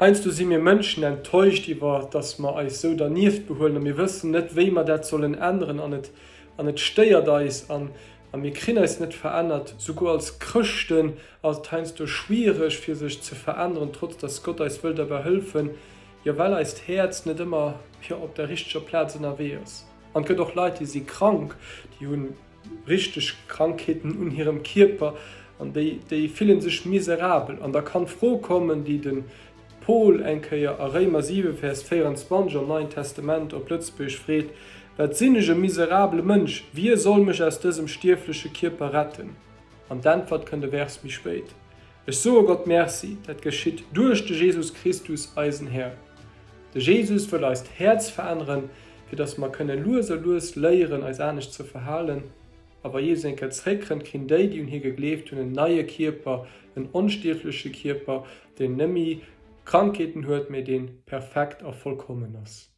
Heiansdo si mir Mënschen enttäuscht iwwer dass mer eis sou dernieft behuelen a mir wëssen net wéi mer dat sollen änneren an et an et stéiert eis an a mir krinn eis net verännert. Souguer als Chrëschten ass et heiansdo schwiereg fir sech ze veränneren, trotz dass Gott eis wëll derbäi hëlfen, jo well eist Häerz net ëmmer jo op der richteger Plaz ënnerwee ass. An et gëtt och Leit déi si krank, déi hunn richteg Krankheeten un hirem Kierper an déi, déi fillen sech miserabel. An da kann d'Fro kommen, déi de Paul eng Kéier a Réimer 7, Vers 24 am Neien Testament op Lëtzebuergesch freet, Wat sinn ech e miserabele Mënsch! Wie soll mech aus dësem stierfleche Kierper retten? An d'Äntwert kënnt e Vers méi spéit, Ech soe Gott Merci, dat geschitt duerch de Jesus Christus, eisen Här. De Jesus wëll eist Häerz veränneren, fir dass mer kënne lues a lues léieren, eis anescht ze verhalen. A wa Jesus eng Kéier zréckrënnt, kinn déi, déi un hie gegleeft hunn, en neie Kierper, en onstierfleche Kierper, deen net méi Krankheeten huet, mee dee perfekt a vollkommen ass.